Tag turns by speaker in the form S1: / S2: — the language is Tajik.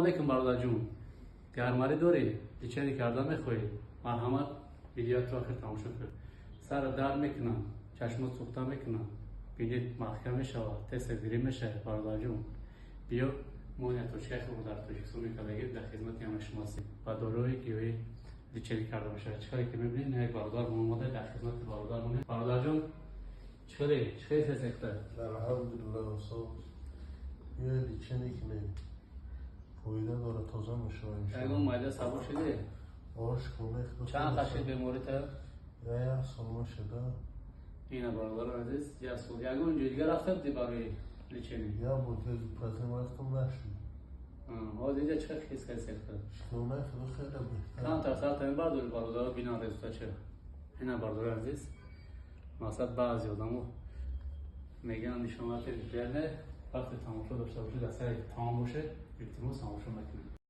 S1: Алейкум, бародарҷон. Гармарӣ дорӣ, лечение карда мехоҳӣ, марҳамат, видео то охир тамошо кун. Сара дард мекунам, чашмот сӯхта мекунам, бинит маҳкам мешавад, тез гирӣ мешавад. Бародарҷон, биё, мо точкаи хуб дар Тоҷикистон мекардагӣ, дар хизмати ҳамаи шумо ҳастем. Ба доруҳои гиёҳӣ лечение карда мешавад. Чӣ хеле ки мебинед, як бародар омода, дар хизмати бародар. Бародарҷон, чӣ хеле, чӣ хеле сесехта?
S2: Алҳамдулиллаҳ, устод. Биё, лечение кунем. Фоида дорад, тоза мешавад.
S1: Ягон майда сабук шуди?
S2: Ош кунех.
S1: Чанд қашид беморита?
S2: Як сол мешуда.
S1: Ина, бародари азиз, як сол. Ягон ҷои дига рафта будӣ барои лечение?
S2: Як бор дига рафтам, нашуд.
S1: Ҳозир инҷа чӣ хел ҳис кардӣ сехта?
S2: Шукрона Худо, хеле беҳтар.
S1: Камтар сартами бардори, бародаро бинан результат ча. Ина, бародари азиз, мақсад, баъзе одамо мегӯянд, нишонати реально. Вақте тамошо дошта бошед, дар сари тамом бошед, илтимос, тамошо мекунед.